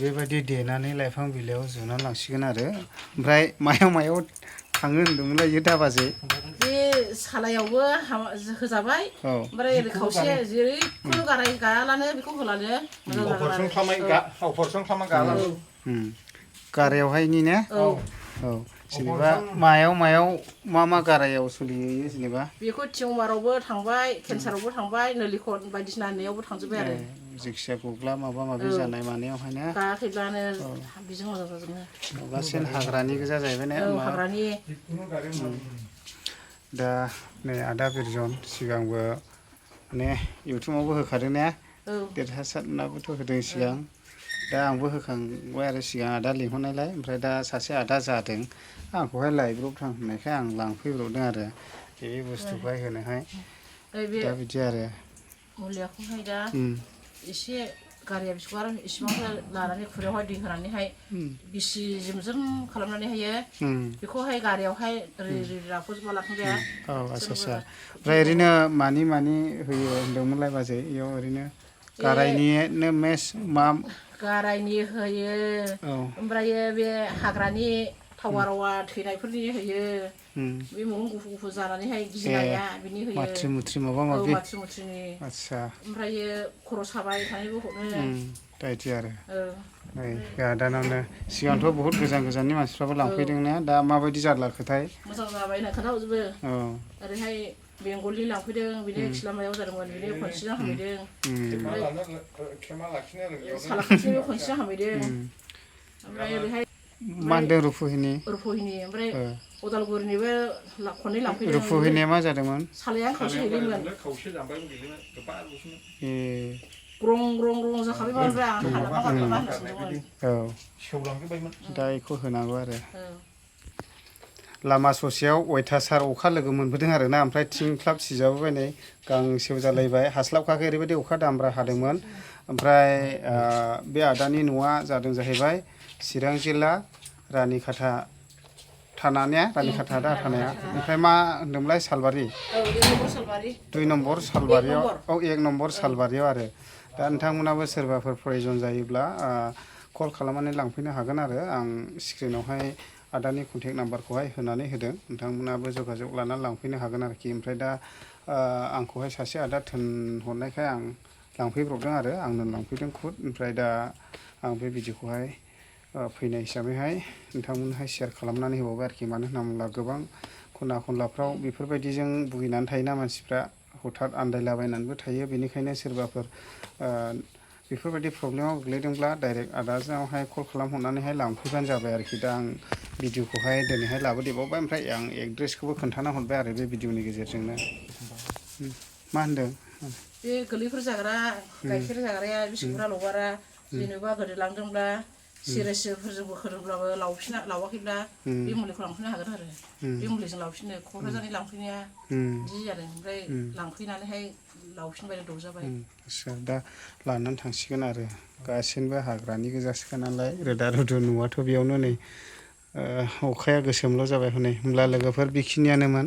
बेबायदि देनानै लाइफां बिलाइयाव जुनानै लांसिगोन आरो ओमफ्राय मायाव थाङो होनदोंमोनलाय इयो दाबाजै बे सालायावबो होजाबाय ओमफ्राय ओरै खावसे जेरैखुनु गायालानो बेखौ होलानो अपारेसन खालामना गालानो गारायावहायनि ने औ जेनेबा मायाव मा गारायाव सोलियो जेनेबा बेखौ टिउमारावबो थांबाय केन्सारावबो थांबाय नोलिखन बायदिसिना होननायावबो थांजोब्बाय आरो जायखिजाया गग्ला माबा माबि जानाय मानायावहायनो गायाखैब्लानो बेजों मोजां जाजोबनो माबासिन हाग्रानि गोजा जाहैबाय ने हाग्रानि दा नै आदा बिरजन सिगांबो माने इउटुबावबो होखादों ने देरहासारनाबोथ' होदों सिगां दा आंबो होखांबाय आरो सिगां आदा लिंहरनायलाय ओमफ्राय दा सासे आदा जादों आंखौहाय लायब्रबथां होननायखाय आं लांफैब्रबदों आरो बे बुस्थुखौहाय होनोहाय दा बिदि आरो मुलियाखौहाय दा एसे गारिया बिसबार इसिबां लानानै खुरैयावहाय दै होनानैहाय गिसि जोमजोम खालामनानैहायो बेखौहाय गारियावहाय ओरै राख'जोबना लाखांबाय औ आच्छा ओमफ्राय ओरैनो मानि होयो होनदोंमोनलाय बाजै इयाव ओरैनो गारायनिनो मेस मा गारायनि होयो ओमफ्रायो बे हाग्रानि थावा थैनायफोरनि होयो बे मैगं गुफुर जानानैहाय गिनाया बिनि होयो माथ्रि माबा माबि माथ्रिनि आच्छा ओमफ्रायो खर' साबाय थानायबो हरो दा बिदि आरो नै आदानावनो सिगांथ' बहुत गोजाननि मानसिफ्राबो लांफैदों ने दा माबायदि जारलाखोथाय मोजां जाबाय होनना खोन्थाहरजोबो ओरैहाय बेंगलनि लांफैदों बिनि खिलामायाव जादोंमोन बिनि खनसेजों हामहैदों सालाखाथिनिबो खनसेजों हामहैदों ओमफ्राय ओरैहाय मा होनदों रुपुहिनि ओमफ्राय उदालगुरिनिबो खननै लांफैदों रुपुहिनिया मा जादोंमोन सालाया खावसे हैदोंमोन ग्रं जाखाबायमोन ओमफ्राय आं हालाबा सेवलांजोब्बायमोन दा बेखौ होनांगौ आरो लामा ससेयाव अयथासार अखा लोगो मोनबोदों आरोना ओमफ्राय थिंख्लाब सिजाबोबायनाय गांसेव जालायबाय हास्लाबखाखै ओरैबायदि अखा दामब्रा हादोंमोन ओमफ्राय बे आदानि न'आ जादों जाहैबाय चिरां जिल्ला रानिखाथा थानाया रानिखाथा थानाया ओमफ्राय मा होनदोंमोनलाय सालबारि 2 नम्बर सालबारियाव 1 नम्बर सालबारियाव आरो दा नोंथांमोनाबो सोरबाफोर प्रयजन जायोब्ला कल खालामनानै लांफैनो हागोन आरो आं स्क्रिनावहाय आदानि कन्टेक्ट नाम्बारखौहाय होनानै होदों नोंथांमोनाबो जगाजग लानानै लांफैनो हागोन आरोखि ओमफ्राय दा आंखौहाय सासे आदा थोनहरनायखाय आं लांफैब्रबदों आरो आंनो लांफैदों खुद ओमफ्राय दा आं बे भिडिअखौहाय फैनाय हिसाबैहाय नोंथांमोननोहाय शेयार खालामनानै होबावबाय आरोखि मानो होनना बुङोब्ला गोबां खना खनलाफ्राव बेफोरबायदिजों भुगिनानै थायोना मानसिफ्रा हथात आन्दायलाबायनानैबो थायो बेनिखायनो सोरबाफोर बेफोरबायदि प्रब्लेमाव गोग्लैदोंब्ला डाइरेक्ट आदाजोंहाय कल खालामहरनानैहाय लांफैबानो जाबाय आरोखि दा आं भिडिअखौहाय दिनैहाय लाबोदेरबावबाय ओमफ्राय आं एड्रेसखौबो खोन्थाना हरबाय आरो बे भिडिअनि गेजेरजोंनो मा होनदों बे गोरलैफोर जाग्रा गाइखेर जाग्राया बिसिफोरा लगारा जेनेबा गोदोलांदोंब्ला सिरिसफोरजों बोखोदोंब्लाबो लावाखैब्ला बे मुलिखौ लांफैनो हागोन आरो बे मुलिजों लावफिनो क'क्राझारनि लांफैनाया बिदि जादों ओमफ्राय लांफैनानैहाय लावफिनबाय दौजाबाय आच्छा दा लानानै थांसिगोन आरो गासिनबो हाग्रानि गोजासोखा नालाय रोदा रुदु न'आथ' बेयावनो नै अखाया गोसोमल' जाबाय हनै होमब्ला लोगोफोर बेखिनियानोमोन